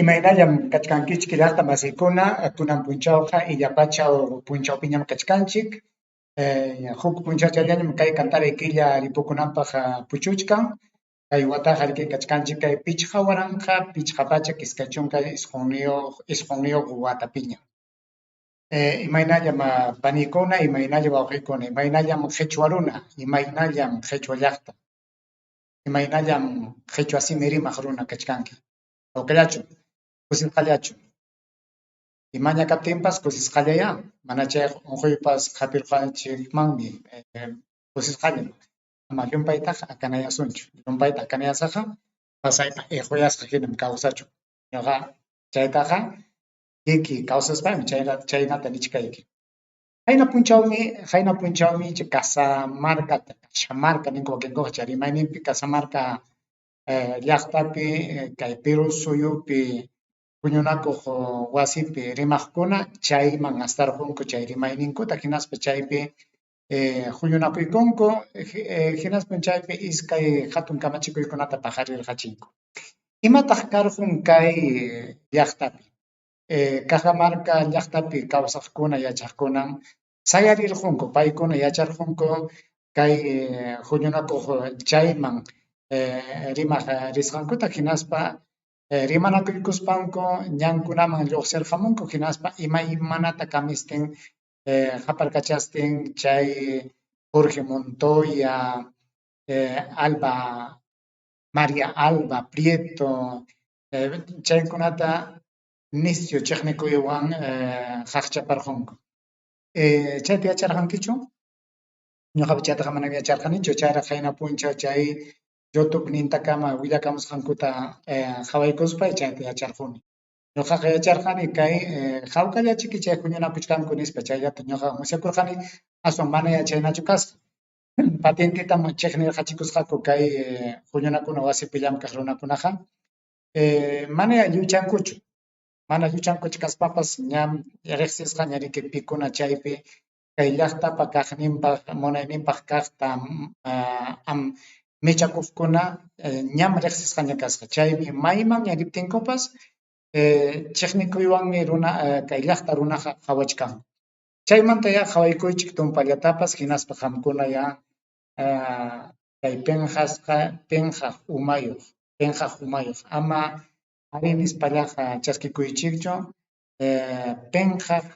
Imaynallam kachkankichik llaqta masiykuna, kunan punchawqa illapachaw punchawpiñam kachkanchik. Huk punchawchallañam kay kantaray killa ripukunanpaq puchuchkan. Kay wataqa riki kachkanchik kay 5529 watapiñam. Imaynallam paniykuna, imaynallam wawqiykuna, imaynallam qhichwa runa, imaynallam qhichwa llaqta, imaynallam qhichwa simi rimaq runa kachkanki. Hawkallachu, kusisqallachu. Imaña kaptinpas kusisqallayá, mana chayqa unquypas hapirqanchikmanmi kusisqallam. Ama llumpaytaqa akanayasunchu, llumpayta akanayasaqa pasaypaq iquyasqa hinam kawsachun. Ñuqa chaytaqa kikiy kawsaspaymi chaynata nichkayki. Qayna punchawmi, qayna punchawmi chay Casamarca, Caxamarca ninku wakinkuqa chay rimayninpi Casamarca llaqtapi kay Perú suyupi huñunakuq wasipi rimaqkuna chayman astarqunku chay rimayninkuta hinaspa chaypi huñunakuykunku hinaspam chaypi iskay hatun kamachikuykunata paqarirqachinku. Imataq karqun kay llaqtapi? Cajamarca llaqtapi kawsaqkuna yachaqkunam sayarirqunku, paykuna yacharqunku kay huñunakuq chayman rimaq risqankuta hinaspa rimanakuykuspanku ñankunaman lluqsirqamunku hinaspa imaymanata kamistin qaparkachastin chay Jorge Montoya, Alba, María Alba Prieto chaykunata nisyu chiqnikuywan qaqchaparqunku. Chayta yacharqankichu? Ñuqapas chaytaqa manam yacharqanichu, chayraq qayna punchaw chay YouTube nintakama willakamusqankuta qhawaykuspay chayta yacharquni. Ñuqaqa yacharqani kay hawkallachiki chay huñunakuchkanku nispa, chayllata ñuqaqa musyakurqani, aswan mana yachaynachu kasqa. Patentetam chiqnirqachikusqaku kay huñunakuna wasipi llamk'aq runakunaqa, manayá lluchankuchu, mana lluchankuchu kaspapas ñam riqsisqaña riki pikuna chaypi kay llaqtapa kaqninpaq munayninpaq kaqta michakuqkuna ñam riqsisqaña kasqa, chaymi maymanña riptinkupas chiqnikuywanmi runa kay llaqta runaqa qhawachkanku. Chaymantayá qhawaykuychik tumpallatapas hinaspa qamkunayá kay pinqasqa pinqaq umayuq, pinqaq umayuq ama arí nispallaqa chaskikuychikchu pinqaq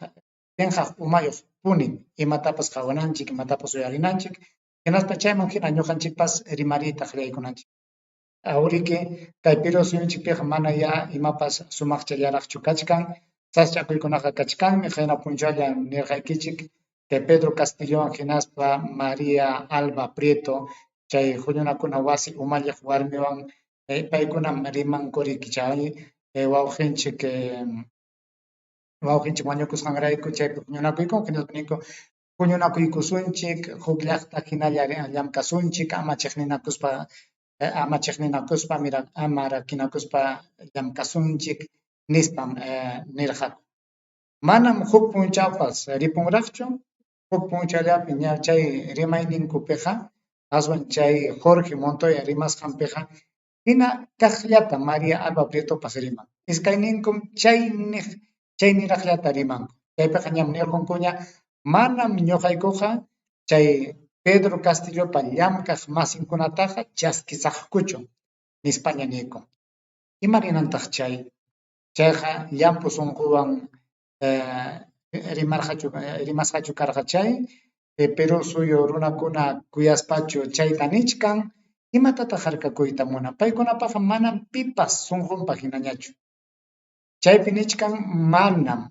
pinqaq umayuq punim imatapas qawananchik, imatapas uyarinanchik hinaspa chayman hina ñuqanchikpas rimariyta qallaykunanchik. Awriki kay Perú suyunchikpiqa manayá imapas sumaqchallaraqchu kachkan, sasachakuykunaqa kachkanmi, qayna punchawlla nirqaykichik kay Pedro Castillowan hinaspa María Alba Prieto chay huñunakuna wasi umalliq warmiwan paykunam rimankuriki chay wawqinchik wawqinchik wañukusqanrayku chaypi huñunakuykunku hinaspa ninku huñunakuykusunchik, huk llaqta hinalla llamkasunchik, ama chiqninakuspa ama chiqninakuspa ama rakinakuspa llamkasunchik nispam nirqaku. Manam huk punchawpas ripunraqchu, huk punchawllapi ña chay rimayninkupiqa aswan chay Jorge Montoya rimasqanpiqa hina kaqllata María Alba Prietopas riman. Iskayninkum chay niq chay niraqllata rimanku. Chaypiqa ñam nirqunkuña manam ñuqaykuqa chay Pedro Castillopa llamkaq masinkunataqa chaskisaqkuchu nispaña niykun. Ima rinantaq chay? Chayqa llampu sunquwan rimarqachu rimasqachu karqa chay Perú suyu runakuna kuyaspachu chayta nichkan, imatataq harkakuyta munan? Paykunapaqqa manam pipas sunqunpaq hinañachu. Chaypi nichkan manam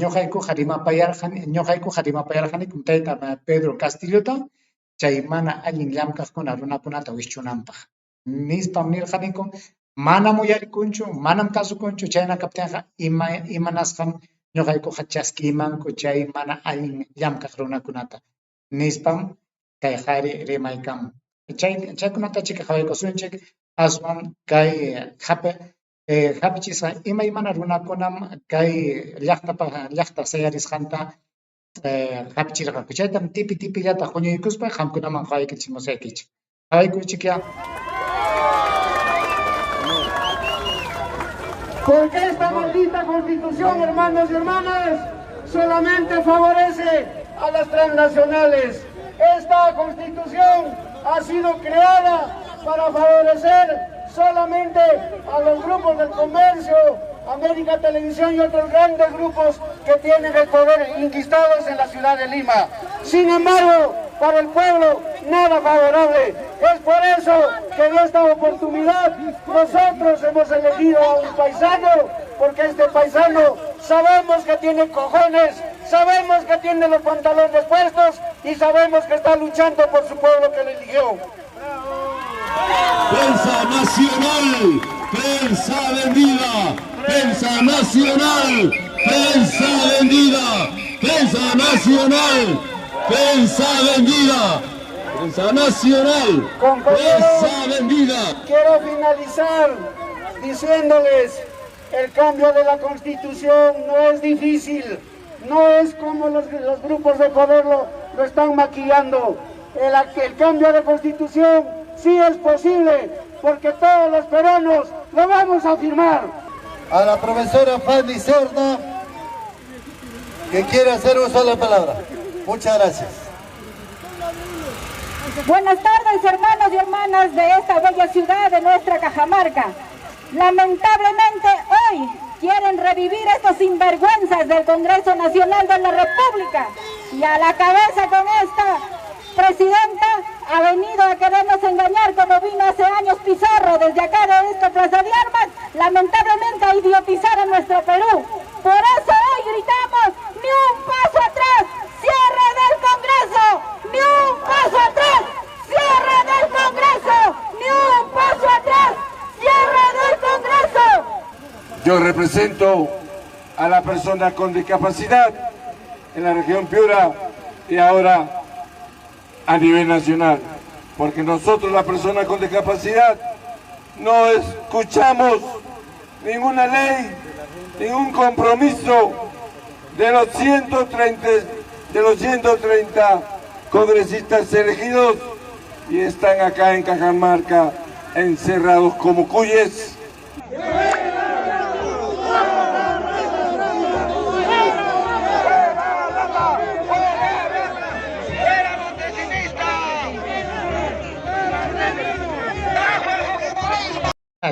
ñuqaykuqa rimapayarqani ñuqaykuqa rimapayarqanikum tayta Pedro Castillota chay mana allin llamk'aqkuna runakunata wischunanpaq nispam nirqaniku, manam uyarikunchu, manam kasukunchu, chayna kaptinqa ima imanasqam ñuqaykuqa chaskiymanku chay mana allin llamk'aq runakunata nispam kay qhari rimaykamun. Chay chaykunatachik qhawaykusunchik aswan kay hapi hapichisqa imaymana runakunam kay llaqtapaq llaqta sayarisqanta hapichirqaku. Chaytam tipi tipillata huñuykuspa qamkunaman qhawaykichimusaykichik. Qhawaykuychikyá. Porque esta maldita constitución, hermanos y hermanas, solamente favorece a las transnacionales. Esta constitución ha sido creada para favorecer solamente a los grupos del comercio, América Televisión y otros grandes grupos que tienen el poder inquistados en la ciudad de Lima. Sin embargo, para el pueblo nada favorable. Es por eso que en esta oportunidad nosotros hemos elegido a un paisano, porque este paisano sabemos que tiene cojones, sabemos que tiene los pantalones puestos y sabemos que está luchando por su pueblo que lo eligió. Prensa nacional, prensa vendida, prensa nacional, prensa vendida, prensa nacional, prensa vendida, prensa nacional, prensa vendida. Quiero finalizar diciéndoles, el cambio de la Constitución no es difícil, no es como los grupos de poder lo están maquillando. El cambio de Constitución sí es posible, porque todos los peruanos lo vamos a firmar. A la profesora Fanny Serna, que quiere hacer uso de la palabra. Muchas gracias. Buenas tardes, hermanos y hermanas de esta bella ciudad de nuestra Cajamarca. Lamentablemente hoy quieren revivir estos sinvergüenzas del Congreso Nacional de la República, y a la cabeza con esta presidenta ha venido a querernos engañar como vino hace años Pizarro desde acá de esta Plaza de Armas, lamentablemente a idiotizar a nuestro Perú. Por eso hoy gritamos, ni un paso atrás, cierre del Congreso, ni un paso atrás, cierre del Congreso, ni un paso atrás, cierre del Congreso. Yo represento a la persona con discapacidad en la región Piura y ahora a nivel nacional, porque nosotros, la persona con discapacidad, no escuchamos ninguna ley, ningún compromiso de los 130 congresistas elegidos y están acá en Cajamarca encerrados como cuyes.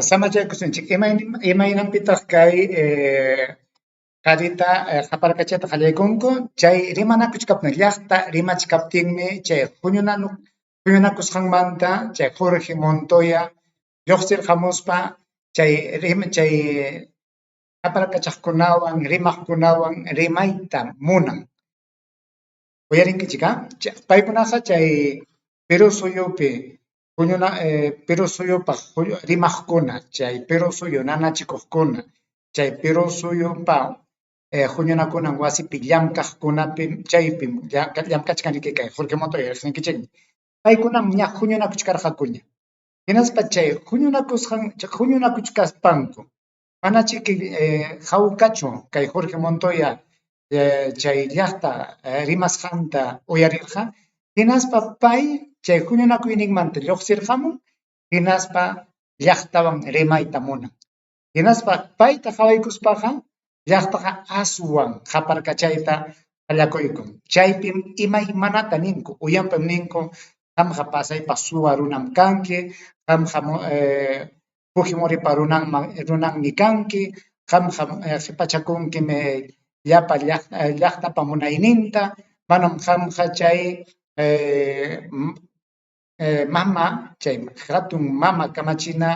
Samachaykusunchik, imaynanpitaq kay qarita qaparkachayta qallaykunku, chay rimanakuchkaptin, llaqta rimachkaptinmi chay huñunakusqanmanta chay Jorge Montoya lluqsirqamuspa chay qaparkachaqkunawan rimaqkunawan rimayta munan. Uyarinkichik, paykunaqa chay Perú suyupi Perú suyupaq rimaqkuna, chay Perú suyu nanachikuqkuna, chay Perú suyupa huñunakunan wasipi llamkaqkunapi, chaypim llamkachkaniki kay Jorge Montoya riqsinkichikmi. Paykunam ña huñunakuchkarqakuña. Hinaspa chay huñunakuchkaspanku manachiki hawkachu kay Jorge Montoya chay llaqta rimasqanta uyarirqa, hinaspa pay chay huñunakuyninmanta lluqsirqamun, hinaspa llaqtawan rimayta munan. Hinaspa payta qhawaykuspaqa llaqtaqa aswan qaparkachayta qallakuykun. Chaypim imaymanata ninku, uyanpim ninku, qamqa pasaypaq suwa runam kanki, qamqa Fujimoripa runanmi kanki, qamqa qipachakunkimi llapa llaqtapa munayninta, manam qamqa chay mama, chay hatun mama kamachina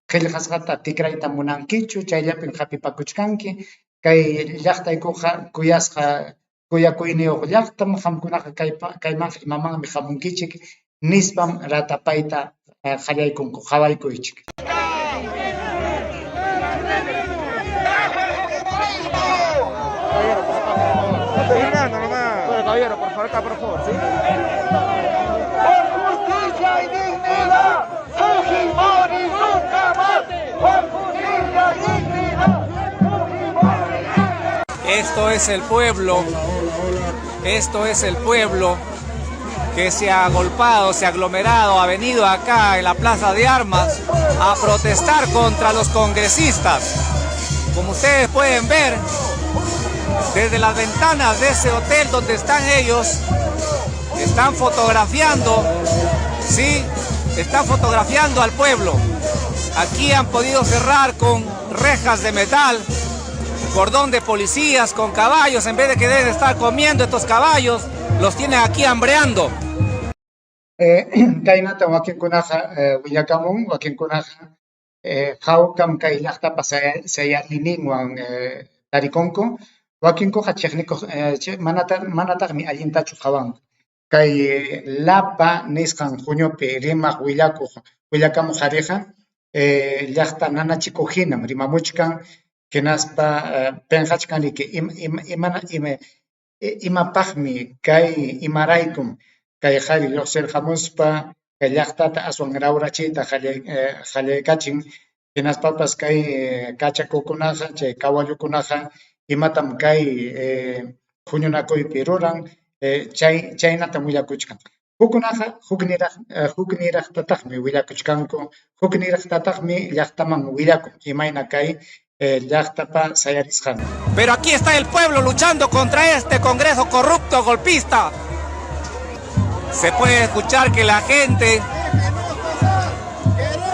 qillqasqata tikrayta munankichu, chayllapim hapipakuchkanki, kay llaqtaykuqa kuyasqa kuyakuyniyuq llaqtam, qamkunaqa kaymanqa imamanmi hamunkichik, nispam ratapayta qallaykunku, qawaykuychik. Bueno, caballero, por favor, acá, por favor, ¿sí? Por justicia y dignidad, Fujimori nunca más. Por justicia y dignidad, Fujimori. Esto es el pueblo, esto es el pueblo que se ha agolpado, se ha aglomerado, ha venido acá en la Plaza de Armas a protestar contra los congresistas. Como ustedes pueden ver, desde las ventanas de ese hotel donde están ellos, están fotografiando, sí, están fotografiando al pueblo. Aquí han podido cerrar con rejas de metal, cordón de policías con caballos, en vez de que deben estar comiendo estos caballos, los tienen aquí hambreando. Kaynatam wakinkunaqa willakamun, wakinkunaqa hawkam kay llaqtapa sayariyninwan tarikunku, wakinkuqa chiqnikuq manataqmi allintachu qhawanku. Kay Lapa nisqan huñupi rimaq willakuq willakamuq qhariqa llaqta nanachikuq hinam rimamuchkan, hinaspa pinqachkan riki imapaqmi kay imaraykum kay qhari lluqsirqamuspa kay llaqtata aswan rawrachiyta qallaykachin, hinaspapas kay kachakukunaqa chay kawallukunaqa imatam kay huñunakuypi ruran, chaynatam willakuchkan. Hukkunaqa hukniraqtataqmi willakuchkanku, hukniraqtataqmi llaqtaman willakun imayna kay llaqtapa sayarisqan. Pero aquí está el pueblo luchando contra este Congreso corrupto, golpista. Se puede escuchar que la gente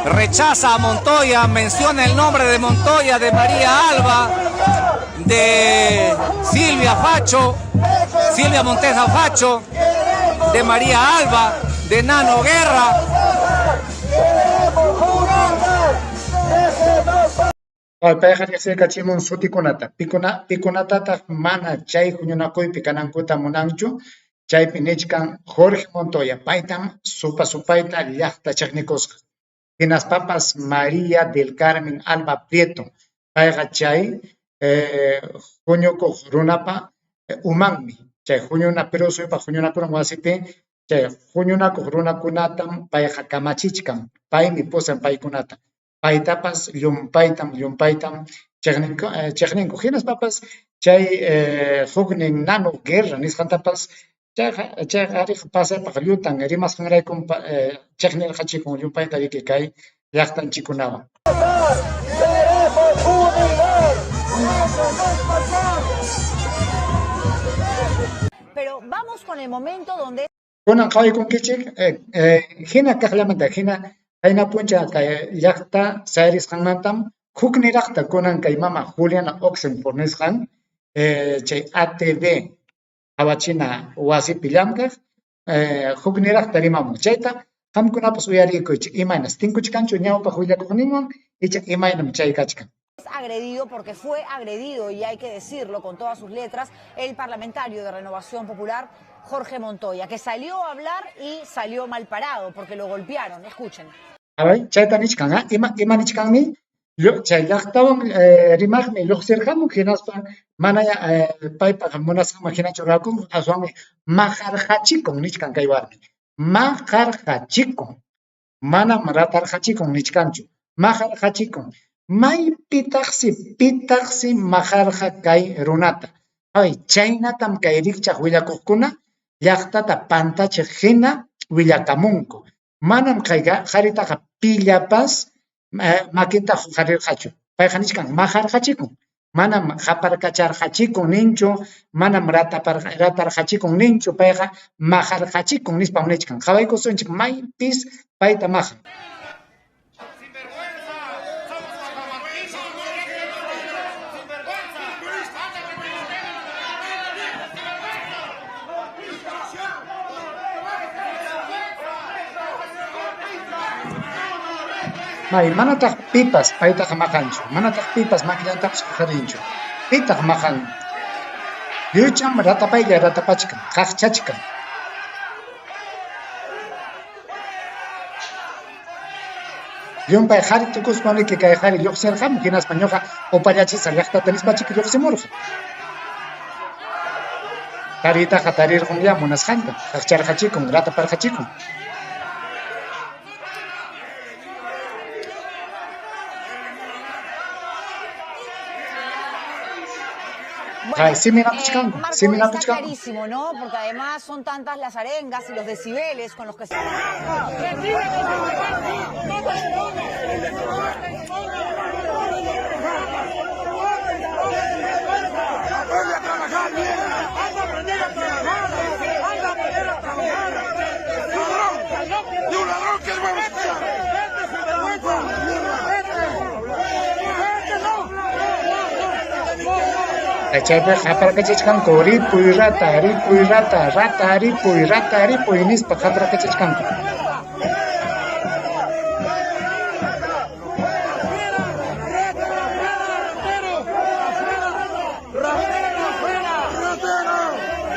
rechaza a Montoya, menciona el nombre de Montoya, de María Alba, de Silvia Facho, Silvia Monteza Facho, de María Alba, de Nano Guerra. Payqa riqsirqachimun sutikunata, pikunatataq mana chay huñunakuypi kanankuta munanchu, chaypi nichkan Jorge Montoya, paytam supa supayta llaqta chiqnikusqa. Hinaspapas María del Carmen Alba Prieto, payqa chay huñukuq runapa umanmi, chay huñuna Perú suyupaq huñunakunan wasipi, chay huñunakuq runakunatam payqa kamachichkan, paymi pusan paykunata. Paytapas llumpaytam chiqninku. Hinaspapas chay huknin Nano Guerra nisqantapas chayqa ariqa pasaypaq llutan rimasqanraykum chiqnirqachikun llumpayta riki kay llaqtanchikkunawan. Pero vamos con el momento donde Kunan qhawaykunkichik hina kaqllamanta hina qayna puncha kay llaqta sayarisqanmantam hukniraqta kunan kay mama Juliana Oxenford nisqan chay ATV qhawachina wasipi llamkaq hukniraqta rimamun. Chayta qamkunapas uyarikuychik imaynas tinkuchkanchu ñawpaq willakuqninwan icha imaynam chay kachkan. Agredido, porque fue agredido, y hay que decirlo con todas sus letras, el parlamentario de Renovación Popular, Jorge Montoya, que salió a hablar y salió mal parado porque lo golpearon. Escuchen. A ver, chayta nichkan, ima nichkanmi, chay llaqtawan rimaqmi lluqsirqamun, hinaspa mana paypaq munasqanman hinachu rurakun, aswanmi maqarqachikun nichkan kay warmi. Maqarqachikun, manam ratarqachikun nichkanchu, maqarqachikun. Maypitaqsi, pitaqsi maqarqa kay runata. Ay, chaynatam kay rikchaq willakuqkuna llaqtata pantachiq hina willakamunku. Manam qharitaqa pillapas makinta huqarirqachu. Payqa nichkan maqarqachikun. Manam qaparkacharqachikun ninchu, manam ratarqachikun ninchu, payqa maqarqachikun nispam nichkan. Qhawaykusunchik maypis payta maqan. May manataq pipas paytaqa maqanchu, manataq pipas makillantapas huqarinchu. Pitaq maqan? Llucham ratapaylla ratapachkan, qaqchachkan. Llumpay qhari tukuspa niki kay qhari lluqsirqamun, hinaspa ñuqa upallachisqa llaqtata nispachiki lluqsimurqa. Tariytaqa tarirqunlla munasqanta, qaqcharqachikun, rataparqachikun. Bueno, Ay, sí me la puchcango, Marco, sí me la está puchcango. clarísimo, ¿no? Porque además son tantas las arengas y los decibeles con los que se... Chaypiqa qaparqachachkanku ripuy rata, ripuy rata, rata ripuy, rata ripuy nispa qaparqachachkanku.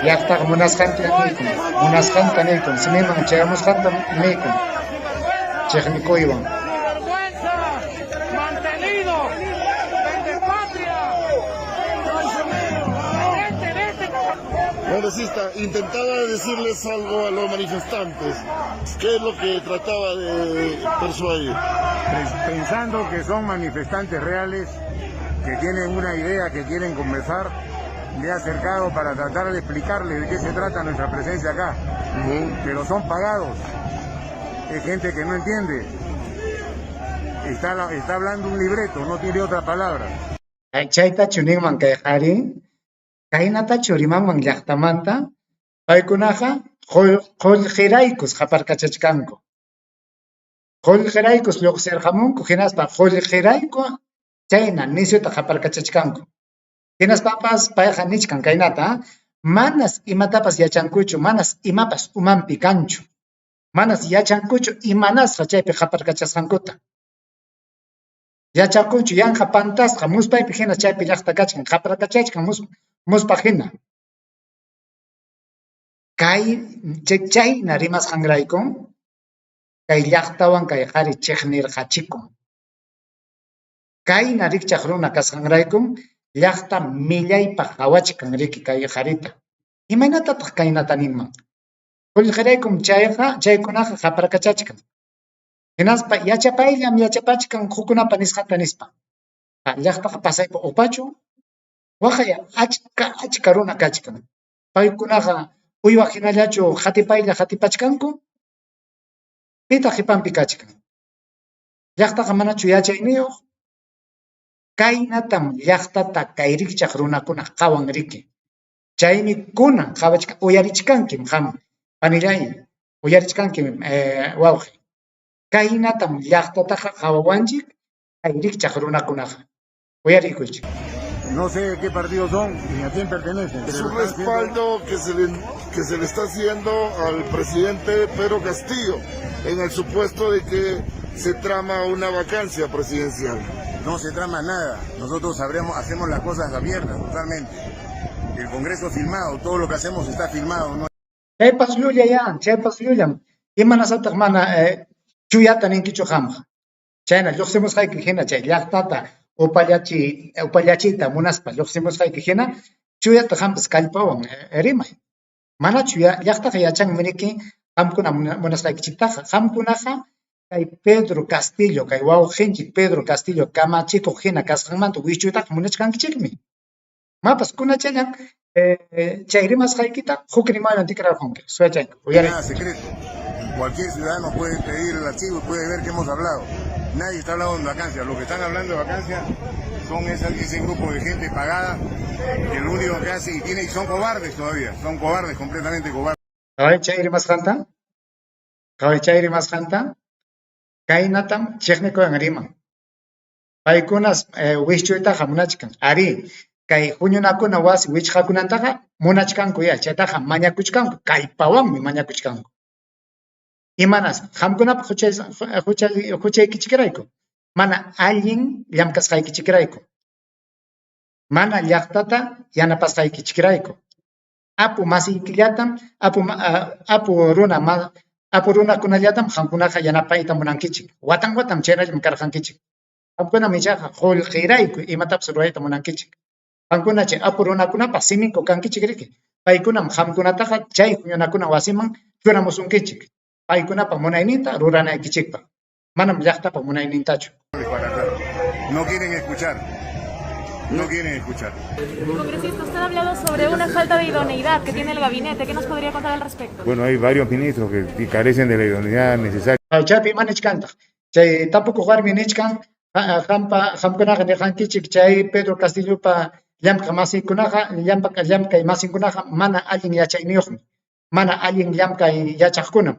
Llaqtaqa munasqanta niykun, munasqanta niykun, simiman chayamusqantam niykun, chiqnikuywan. Congresista, intentaba decirles algo a los manifestantes. ¿Qué es lo que trataba de persuadir? Pensando que son manifestantes reales, que tienen una idea, que quieren conversar, me he acercado para tratar de explicarles de qué se trata nuestra presencia acá. Pero son pagados. Es gente que no entiende. Está, está hablando un libreto, no tiene otra palabra. Chaytachu ninman kay qhari, kaynatachu rimanman llaqtamanta, paykunaqa qullqiraykus qaparkachachkanku. Qullqiraykus lluqsirqamunku hinaspa qullqirayku chayna nisyuta qaparkachachkanku. Hinaspapas payqa nichkan kaynata, manas imatapas yachankuchu, manas imapas umanpi kanchu. Manas yachankuchu imanasqa chaypi qaparkachasqankuta. Yachankuchu yanqa pantasqa muspaypi hina chaypi llaqta kachkan, qaparkachachkan muspaq hina. Kay chayna rimasqanraykum kay llaqtawan kay qhari chiqnirqachikun. Kayna rikchaq runa kasqanraykum llaqta millaypaq qawachkan riki kay qharita. Imaynatataq kaynata ninman? Qullqiraykum chayqa chaykunaqa qaparkachachkan. Hinaspa yachapayllam yachapachkan hukkunapa nisqanta nispa. Llaqtaqa pasaypa upachu? Waqay achka achka runa kachkan. Paykunaqa uywa hinallachu qatipaylla qatipachkanku? Pitaq qipanpi kachkan? Llaqtaqa manachu yachayniyuq? Kaynatam llaqtata kay rikchaq runakuna qawan riki. Chaymi kunan qawachkan uyarichkankim qam panillay, uyarichkankim wawqi. Kaynatam llaqtataqa qawawanchik kay rikchaq runakunaqa. Uyarikuychik. No sé de qué partido son ni a quién pertenecen. Es un respaldo que se le está haciendo al presidente Pedro Castillo en el supuesto de que se trama una vacancia presidencial. No se trama nada. Nosotros sabremos, hacemos las cosas abiertas totalmente. El Congreso filmado, todo lo que hacemos está filmado. No. Chaypas llulla ya, chaypas llullam. Imanasqataq mana chuyata ninkichu qamqa? Chayna lluqsimusqayki hina chay llaqtata upallachi upallachiyta munaspa lluqsimusqayki hina chuyata qampas kallpawan rimay. Manachu llaqtaqa yachanmi riki qamkuna munasqaykichiktaqa. Qamkunaqa kay Pedro Castillo, kay wawqinchik Pedro Castillo kamachikuq hina kasqanmanta wischuytaqa munachkankichikmi. Mapas kunachallan chay rimasqaykita huk rimaywan tikrarqunki. Suyachanki. Uyariy. Nada secreto. Cualquier ciudadano puede pedir el archivo y puede ver que hemos hablado. Nadie está hablando de vacancia. Los que están hablando de vacancia son ese grupo de gente pagada que lo único que hace y tiene y son cobardes todavía. Son cobardes, completamente cobardes. Qaway chay rimasqanta. Qaway chay rimasqanta. Kaynatam chiqnikuywan riman. Paykunas wischuytaqa munachkan. Arí, kay huñunakuna wasi wichqakunantaqa munachkanku ya, chaytaqa mañakuchkanku, kallpawanmi mañakuchkanku. Imanasqa qamkunapa huchaykichikrayku, mana allin llamkasqaykichikrayku, mana llaqtata yanapasqaykichikrayku. Apu masiykillatam, apu runa apu runakunallatam qamkunaqa yanapayta munankichik. Watan watam chaynallam karqankichik. Qamkunam ichaqa qullqirayku imatapas rurayta munankichik. Qamkuna chay apu runakunapa siminku kankichik riki. Paykunam qamkunataqa chay huñunakuna wasiman churamusunkichik. Paykunapa munayninta ruranaykichikpaq. Manam llaqtapa munaynintachu. No quieren escuchar. No quieren escuchar. Congresista, usted ha hablado sobre una falta de idoneidad que tiene el gabinete. ¿Qué nos podría contar al respecto? Bueno, hay varios ministros que carecen de la idoneidad necesaria. Chaypi ima nichkantaq. Chay tapukuq warmi nichkan qampa qamkunaqa nirqankichik chay Pedro Castillopa llamkaq masinkunaqa llamkay masinkunaqa mana allin yachayniyuqmi, mana allin llamkay yachaqkunam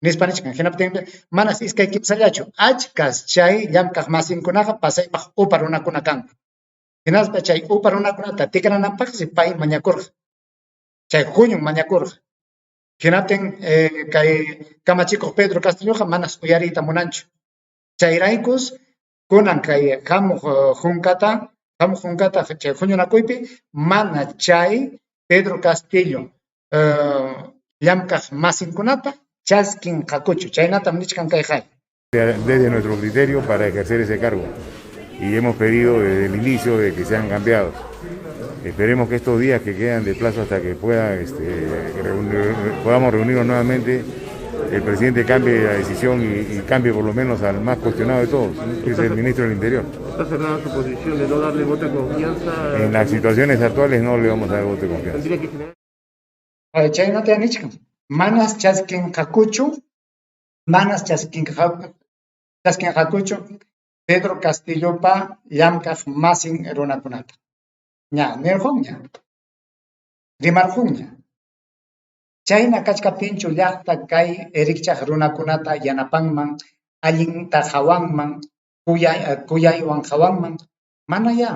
nispa nichkan. Hinaptinmi manas iskay kimsallachu, achkas chay llamkaq masinkunaqa pasaypaq upa runakuna kanku. Hinaspa chay upa runakunata tikrananpaqsi pay mañakurqa. Chay huñun mañakurqa. Hinaptin kay kamachikuq Pedro Castilloqa manas uyariyta munanchu. Chayraykus kunan kay hamuq hunkata, hamuq hunkata chay huñunakuypi mana chay Pedro Castillo llamkaq masinkunata chaskinqakuchu. Chaynatam nichkan kay qari. Desde nuestro criterio para ejercer ese cargo y hemos pedido desde el inicio de que sean cambiados. Esperemos que estos días que quedan de plazo hasta que podamos reunirnos nuevamente, el presidente cambie la decisión y cambie por lo menos al más cuestionado de todos, ¿no? Que es el ministro del Interior. ¿Está cerrada su posición de no darle voto de confianza? En las situaciones actuales no le vamos a dar voto de confianza. Tendría que generar Ay, chaynata nichkan. Manas chaskinqakuchu, manas chaskinqakuchu Pedro Castillopa llamkaq masin runakunata. Ña, nirqunña, rimarqunña. Chayna kachkaptinchu llaqta kay rikchaq runakunata yanapanman, allinta qawanman, kuyaywan qawanman, manayá.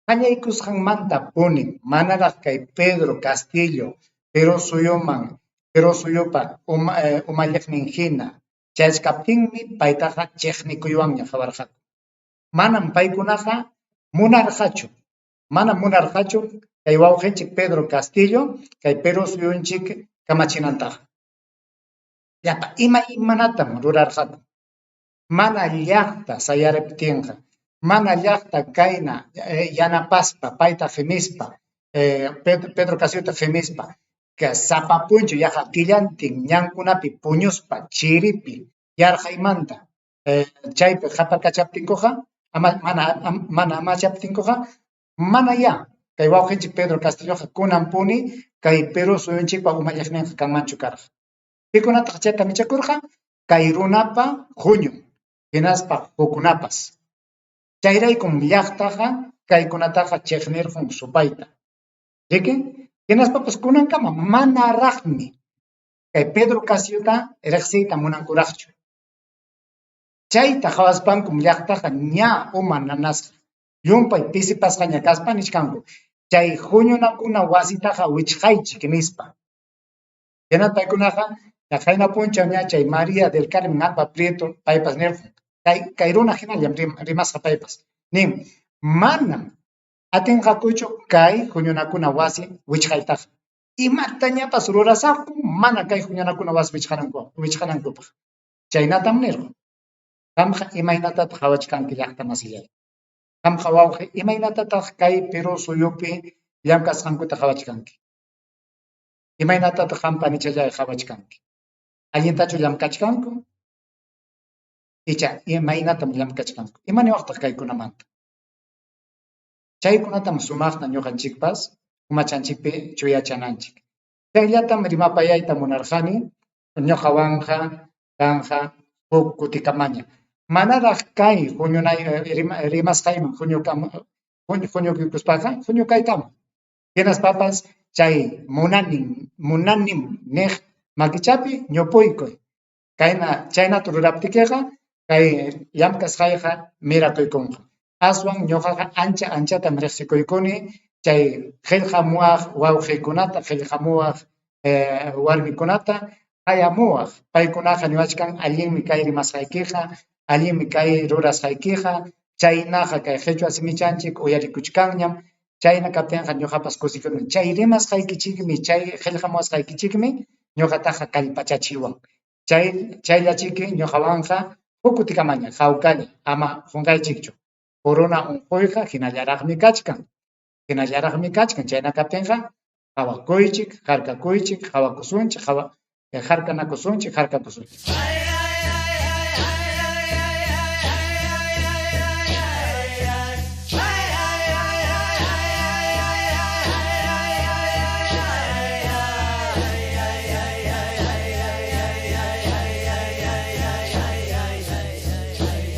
Qallaykusqanmanta punim manaraq kay Pedro Castillo Perú suyuman, Perú suyupa umalliqnin hina chayachkaptinmi paytaqa chiqnikuywanña qawarqaku. Manam paykunaqa munarqachu, manam munarqachu kay wawqinchik Pedro Castillo kay Perú suyunchik kamachinantaqa. Llapa imaymanatam rurarqaku. Mana llaqta sayariptinqa, mana llaqta kayna yanapaspa, payta qimispa, Pedro Castillota qimispa, sapa punchaw yaqa killantin ñankunapi puñuspa, chiripi, yarqaymanta, chaypi qaparkachaptinkuqa, mana amachaptinkuqa, manayá kay wawqinchik Pedro Castilloqa kunanpuni kay Perú suyunchikpa umalliqninqa kanmanchu karqa. Pikunataq chayta michakurqa? Kay runapa huñun, hinaspa hukkunapas. Chayraykum llaqtaqa kaykunataqa chiqnirqun supayta. Riki? Hinaspapas kunankama manaraqmi kay Pedro Castillota riqsiyta munankuraqchu. Chayta qhawaspankum llaqtaqa ña uma nanasqa, llumpay pisipasqaña kaspa nichkanku, chay huñunakuna wasitaqa wichqaychik nispa. Hina paykunaqa qayna punchaw ña chay María del Carmen Alba Prieto paypas nirqun, kay runa hinallam rimasqa paypas, nin, manam atinqakuchu kay huñunakuna wasi wichqaytaqa. Imatañapas rurasaqku mana kay huñunakuna wasi wichqanankupaq. Chaynatam nirqun. Qamqa imaynatataq qhawachkanki llaqta masillay? Qamqa wawqi imaynatataq kay Perú suyupi llamk'asqankuta qhawachkanki? Imaynatataq qam panichallay qhawachkanki? Allintachu llamk'achkanku? Icha imaynatam llamk'achkanku? Ima niwaqtaq kaykunamanta? Chaykunatam sumaqta ñuqanchikpas umachanchikpi chuyachananchik. Chayllatam rimapayayta munarqani ñuqawanqa kanqa huk kutikamaña. Manaraq kay huñunay rimasqayman huñukuykuspaqa huñukaytaman. Hinaspapas chay munanim niq makichapi ñupuykuy. Kayna chaynata ruraptikiqa kay llamk'asqayqa mirakuykunqa. Aswan ñuqaqa ancha anchatam riqsikuykuni chay qillqamuwaq wawqikunata, qillqamuwaq warmikunata, qayamuwaq. Paykunaqa niwachkan allinmi kay rimasqaykiqa, allinmi kay rurasqaykiqa, chaynaqa kay qhichwa simichanchik uyarikuchkanñam, chayna kaptinqa ñuqapas kusikuni. Chay rimasqaykichikmi, chay qillqamuwasqaykichikmi ñuqataqa kallpachachiwan. Chayllachiki ñuqawanqa huk kutikamaña hawkalla ama qunqaychikchu. Corona unquyqa hinallaraqmi kachkan, hinallaraqmi kachkan. Chayna kaptinqa qhawakuychik, harkakuychik, qhawakusunchik, harkanakusunchik, harkakusunchik.